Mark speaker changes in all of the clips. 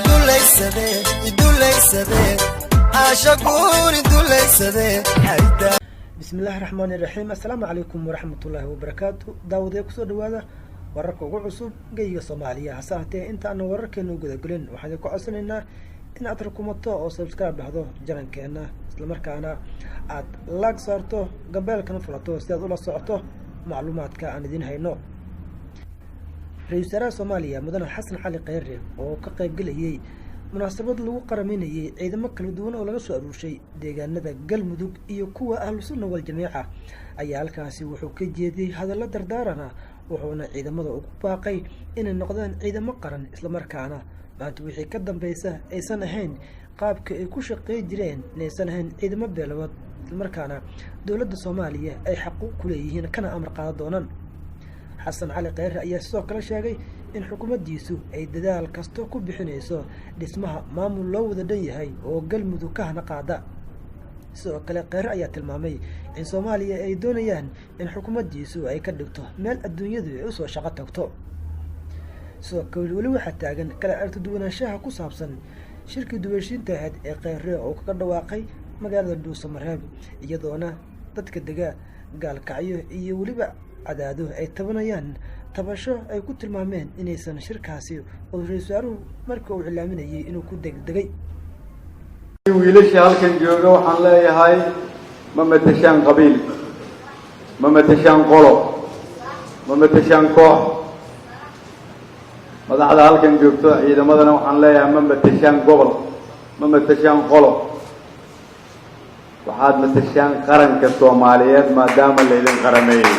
Speaker 1: Dulaysade idulaysade caashaguuni dulaysade hayda.
Speaker 2: Bismillahi raxmaani raxiim. Assalaamu calaykum waraxmatullaahi wabarakaatu. Daawadee, kusoo dhawaada wararka ugu cusub geyiga Soomaaliya. Hase ahatee, inta aanan wararkeena u gudagelin, waxaan idinku codsanaynaa in aad rukumato oo subscribe dhahdo channelkeena, islamarkaana aad like saarto, gambaleelkana fulato si aad ula socoto macluumaadka aan idiin hayno. Ra-isul wasaaraha Soomaaliya, Mudane Xasan Cali Kheyre, oo ka qaybgelayay munaasabad lagu qarameynayay ciidamo kala duwan oo laga soo aruurshay deegaanada Galmudug iyo kuwa Ahlu Sunna Waljamiica, ayaa halkaasi wuxuu ka jeediyey hadallo dardaarana, wuxuuna ciidamada ugu baaqay inay noqdaan ciidamo qaran, islamarkaana maanta wixii ka dambeysa aysan ahayn qaabka ay ku shaqey jireen, inaysan ahayn ciidamo beelood, islamarkaana dowladda Soomaaliya ay xaquuq ku leeyihiin kana amar qaadan doonaan. Xasan Cali Kheyre ayaa sidoo kale sheegay in xukuumaddiisu ay dadaal kasta ku bixinayso dhismaha maamul loo wada dhan yahay oo Galmudug ka hana qaada. Sidoo kale, Kheyre ayaa tilmaamay in Soomaaliya ay doonayaan in xukuumaddiisu ay ka dhigto meel adduunyadu ay usoo shaqo tagto. Sidoo kale, weli waxaa taagan kala aragti duwanaanshaha ku saabsan shirkii duweshiinta ahayd ee Kheyre oo kaga dhawaaqay magaalada Dhuusamareeb, iyadoona dadka dega Gaalkacyo iyo weliba Cadaado ay tabanayaan tabasho ay ku tilmaameen inaysan shirkaasi oo ra-isul wasaaruhu markii uu iclaaminayay inuu ku degdegay.
Speaker 3: Wiilasha halkan jooga waxaan leeyahay: ma mateshaan qabiil, ma mateshaan qolo, ma mateshaan koox. Madaxda halkan joogto, ciidamadana waxaan leeyahay: ma mateshaan gobol, ma mateshaan qolo, waxaad mateshaan qaranka Soomaaliyeed. Maadaama laydin qarameeyey,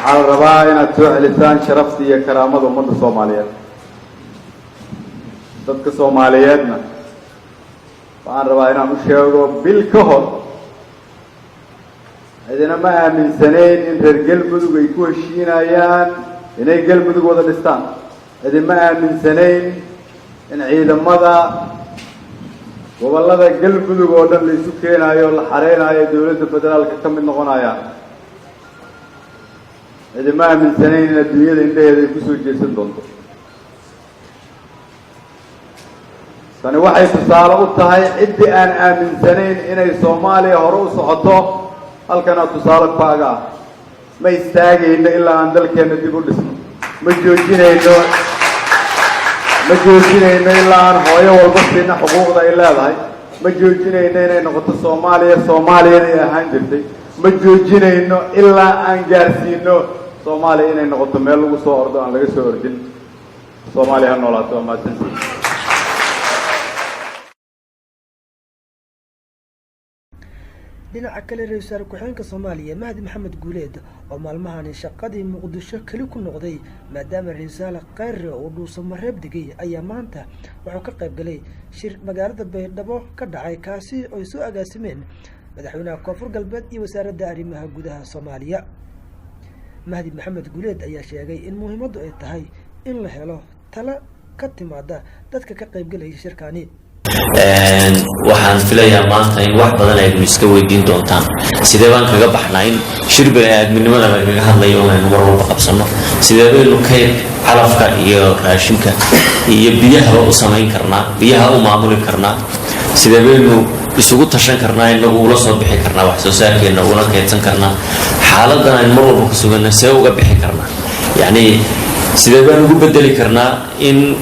Speaker 3: waxaa la rabaa inaad soo celisaan sharafta iyo karaamada ummadda Soomaaliyeed. Dadka Soomaaliyeedna waxaan rabaa inaan u sheego, bil ka hor cidina ma aaminsanayn in reer Galmudug ay ku heshiinayaan inay Galmudug wada dhistaan. Cidima aaminsanayn in ciidamada gobollada Galmudug oo dhan la isu keenaayo, la xareynayo, dowladda federaalka ka mid noqonayaan. Cidima aaminsanayn in adduunyada indhaheeda ay kusoo jeesan doonto. Tani waxay tusaale u tahay ciddii aan aaminsanayn inay Soomaaliya hore u socoto. Halkanaa tusaale kaaga ah. Ma istaagayno ilaa aan dalkeenna dib u dhisno. Ma joojinayno, ma joojinayno ilaa aan hooyo walba siina xuquuqda ay leedahay. Ma joojinayno inay noqoto Soomaaliya Soomaaliyadii ahaan jirtay. Ma joojinayno ilaa aan gaarsiino Soomaaliya inay noqoto meel lagu soo ordo, aan laga soo ordin. Soomaaliya ha noolaato. Waa mahadsantihin.
Speaker 2: Dhinaca kale, ra-isul wasaare ku-xigeenka Soomaaliya, Mahdi Maxamed Guuleed, oo maalmahani shaqadii Muqdisho keli ku noqday maadaama ra-isul wasaare Kheyre uu Dhuusamareeb degay, ayaa maanta wuxuu ka qayb galay shir magaalada Baydhabo ka dhacay, kaasi oo ay soo agaasimeen madaxweynaha Koonfur Galbeed iyo wasaaradda arrimaha gudaha Soomaaliya. Mahdi Maxamed Guuleed ayaa sheegay in muhiimaddu ay tahay in la helo talo ka timaada dadka ka qaybgalaya shirkani.
Speaker 4: Waxaan filayaa maanta in wax badan aynu iska weydiin doontaan: sidee baan kaga baxnaa in shir bani aadminimada lagaga hadlayo aynu mar walba qabsano? Sidee baynu kayd calafka iyo raashinka iyo biyahaba u samayn karnaa, biyaha u maamuli karnaa? Sidee baynu isugu tashan karnaa, inagu ula soo bixi karnaa wax soo saarkeenna, ula kaydsan karnaa? Xaaladan aynu mar walba ku suganna see uga bixi karnaa? Yacni, sidee baan ugu bedeli karnaa in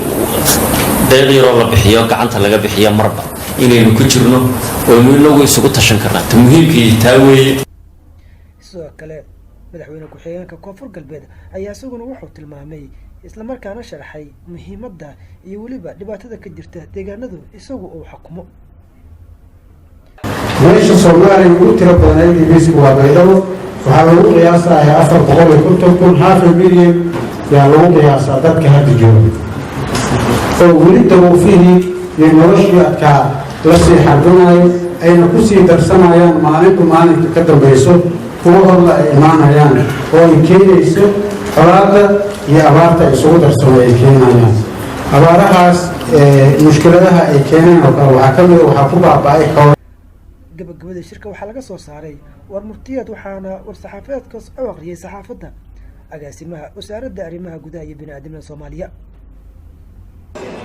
Speaker 4: deeq yaroo la bixiyo, gacanta laga bixiyo, marba inaynu ku jirno oynu inagu isugu tashan karnaa? Ta muhiimkii taa weeye.
Speaker 2: Sidoo kale, madaxweyne ku-xigeenka Koonfur Galbeed ayaa isaguna wuxuu tilmaamay, islamarkaana sharxay muhiimadda iyo weliba dhibaatada ka jirta deegaanadu isagu uu xakumo.
Speaker 5: Meesha Soomaaliya ugu tiro badan IDPsku waa Baydhabo. Waxaa lagu qiyaasayaa 450,000, half a million yaa lagu qiyaasaa dadka hadda jooga, oo weli daruufihii iyo noloshii adkaa la sii xarbinayo, ayna ku sii darsanayaan maalintu maalinka ka dambayso, kuwo horla ay imaanayaan, oo ay keenayso colaadda iyo abaarta isugu darsamo ay keenayaan. Abaarahaas mushkiladaha ay keeneen oo kale waxaa ka mida waxaa ku baaba'ay xoolo.
Speaker 2: Gabagabada shirka waxaa laga soo saaray war murtiyeed, waxaana war-saxaafadeedkaas u aqriyay saxaafadda Agaasimaha Wasaaradda Arrimaha Gudaha iyo Bini-aadamada Soomaaliya.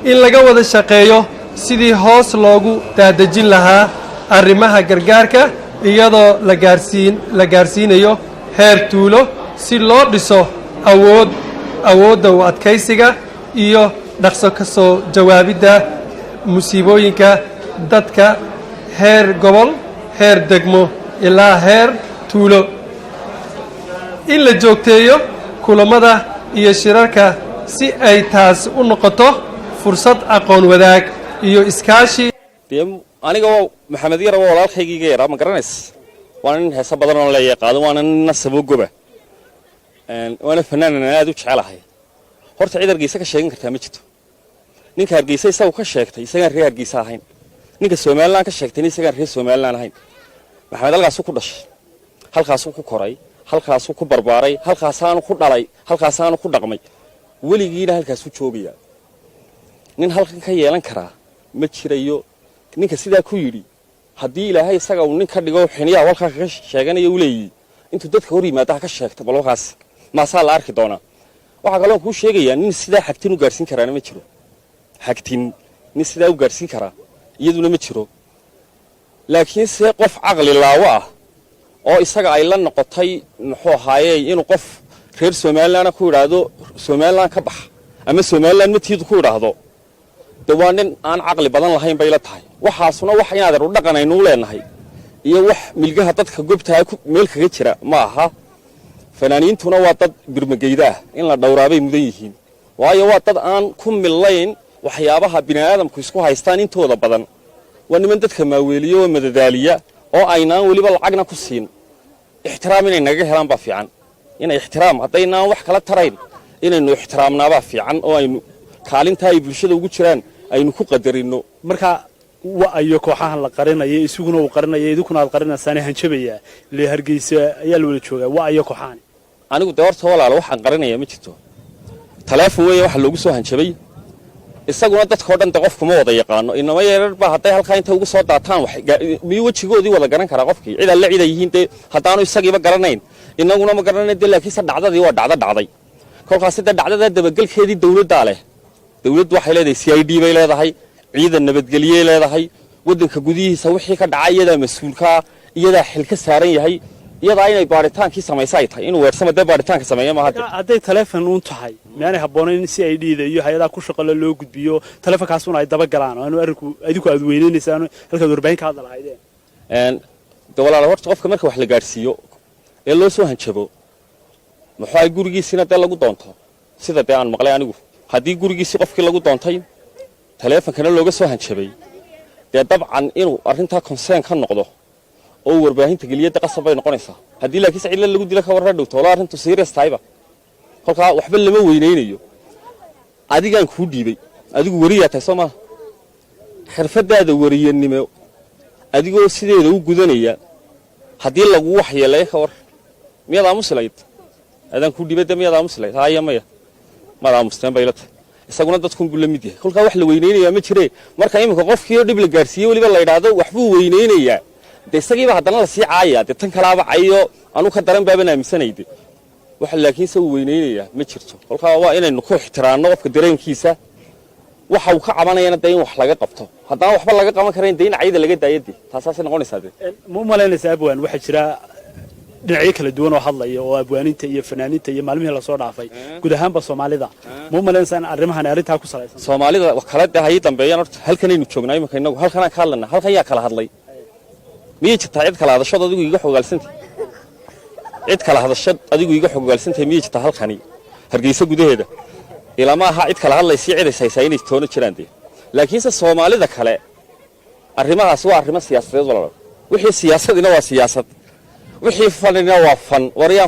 Speaker 6: In laga wada shaqeeyo sidii hoos loogu daadejin lahaa arrimaha gargaarka, iyadoo la gaarsiinayo heer tuulo, si loo dhiso awoodda u adkaysiga iyo dhaqso ka soo jawaabidda musiibooyinka dadka heer gobol, heer degmo ilaa heer tuulo. In la joogteeyo kulammada iyo shirarka si ay taas u noqoto fursad aqoon wadaag iyo iskaashi.
Speaker 7: Dee aniga waa Maxamed Yara, waa walaalkaygiiga yaraa, ma garanays? Waana nin heese badan oon leeyahay qaado, waana nin nasaboo goba, waana fanaanan aan aad u jecelahay. Horta cid Hargeysa ka sheegan kartaa ma jirto. Ninka Hargeysa isagu ka sheegtay isagaan reer Hargeysa ahayn, ninka Somaliland ka sheegtayna isagaan reer Somaliland ahayn. Maxamed halkaasuu ku dhashay, halkaasuu ku koray, halkaasuu ku barbaaray, halkaasaanu ku dhalay, halkaasaanu ku dhaqmay, weligiina halkaasuu joogayaa. Nin halkan ka yeelan karaa ma jirayo. Ninka sidaa ku yidhi, haddii Ilaahay isaga uu nin ka dhigo xiniyaha walkaa kaga sheeganayo u leeyihi, intuu dadka hor yimaada ha ka sheegto. Bal walkaas maasaa la arki doonaa. Waxaa kaloon kuu sheegayaa, nin sidaa xagtin u gaarsiin karaana ma jiro. Xagtin nin sidaa u gaarsiin karaa iyaduna ma jiro. Laakiin se qof caqli laawo ah oo isaga ay la noqotay, muxuu ahaayey, inuu qof reer Somalilandna ku idhaahdo Somaliland ka bax ama Somaliland matiidu ku idhaahdo, de waa nin aan caqli badan lahayn bay la tahay. Waxaasuna wax inaadeer u dhaqan aynuu leenahay iyo wax milgaha dadka gobtaha meel kaga jira ma aha. Fanaaniintuna waa dad birmageyda ah, in la dhowraabay mudan yihiin, waayo waa dad aan ku millayn waxyaabaha bini'aadamku isku haystaan intooda badan. Waa niman dadka maaweeliya oo madadaaliya oo aynaan weliba lacagna ku siin. Ixtiraam inay nagaga helaan baa fiican, inay ixtiraam, haddaynaan wax kala tarayn, inaynu ixtiraamnaabaa fiican oo aynu kaalintaa ay bulshada ugu jiraan aynu ku qadarino.
Speaker 8: Marka wa-ayo kooxahan la qarinaya, isaguna uu qarinaya, idinkuna aad qarinaysaane hanjabaya ile Hargeysa ayaa la wada joogaa. Wa-ayo kooxahan?
Speaker 7: Anigu dee horta walaalo waxaan qarinaya ma jirto. Taleefon weeye waxa loogu soo hanjabay. Isaguna dadkao dhan de qofkuma wada yaqaano. Inama yarar baa hadday halkaa intay ugu soo daataan wax miyuu wejigoodii wada garan karaa qofkii? Cid alle cid ay yihiin dee haddaanu isagiiba garanayn, inaguna ma garanayn dee. Laakiinse dhacdadii waa dhacdo dhacday. Kolkaasi dee dhacdada dabagelkeedii dawladdaa leh. Dawladdu waxay leedahay CID bay leedahay, ciidan nabadgelyey leedahay. Waddanka gudihiisa wixii ka dhaca iyadaa mas-uulkaa, iyadaa xil ka saaran yahay, iyadaa inay baaritaankii samaysa ay tahay. Inuu weersama dee baaritaanka sameeya maaha de.
Speaker 8: Hadday taleefon uun tahay, miyaanay habboonayn in CID-da iyo hay-adaha ku shaqale loo gudbiyo taleefonkaasuna ay daba galaan oo aanu arrinku idinku aad weyneynaysaano halkaad warbaahin ka hadla lahaydeen?
Speaker 7: De walaala, horta qofka marka wax la gaadhsiiyo ee loo soo hanjabo, muxuu ahay, gurigiisina dee lagu doonto, sida dee aan maqlay anigu, haddii gurigiisii qofkii lagu doontay, taleefonkana looga soo hanjabay, dee dabcan inuu arrintaa concern ka noqdo oo uu warbaahinta geliya de qasab bay noqonaysaa. Haddii laakiinse cidla lagu dilo, ka warra dhowto olo arrintu serious tahayba. Kolkaa waxba lama weynaynayo. Adigaan kuu dhiibay, adigu weriyaa tahay, soo maaha? Xirfadaada weriyanimo adigoo sideeda u gudanaya haddii lagu waxyeeleeyo, ka war, miyaad aamusilayd? Adaan kuu dhiibay de, miyaad aamusilayd? Haaya, maya, maad aamusteen bay la tahay. Isaguna dadkunbuu la mid yahay. Kolkaa wax la weynaynayaa ma jiree. Marka iminka qofkii oo dhib la gaarsiiyey weliba la yidhaahdo waxbuu weynaynayaa, dee isagiiba haddana lasii caaya, dee tan kalaaba cayo anuu ka daran baaban aaminsanayde wax. Laakiinse uu weynaynayaa ma jirto. Kolkaa waa inaynu ku ixtiraamno qofka dareenkiisa, waxa uu ka cabanayana dee in wax laga qabto. Haddaan waxba laga qaban karayn, dee in cayda laga daayo, dee taasaasay noqonaysaa dee.
Speaker 8: Ma u malaynaysaa, abwaan, waxaa jira dhinacyo kala duwan oo hadlaya oo abwaaninta iyo fanaaniinta iyo maalmihii lasoo dhaafay guud ahaanba Soomaalida, ma u malaynaysaa in arrimahan arrintaa ku salaysan?
Speaker 7: Soomaalida kale dee hayay dambeeyaan. Horta halkanaynu joognaa iminka innagu, halkanaan ka hadlanaa. Halkan yaa kala hadlay? Miyay jirtaa cid kala hadashood adigu iga xogaalsantay? Cid kala hadashad adigu iga xogaalsantahay miyay jirtaa halkani Hargeysa gudaheeda? Ilama aha cid kala hadlaysiyo cid is haysaa inay toono jiraan dee. Laakiinse Soomaalida kale arrimahaas waa arrimo siyaasadeed, walaalo. Wixii siyaasadina waa siyaasad, wixii fanina waa fan. Waryaan.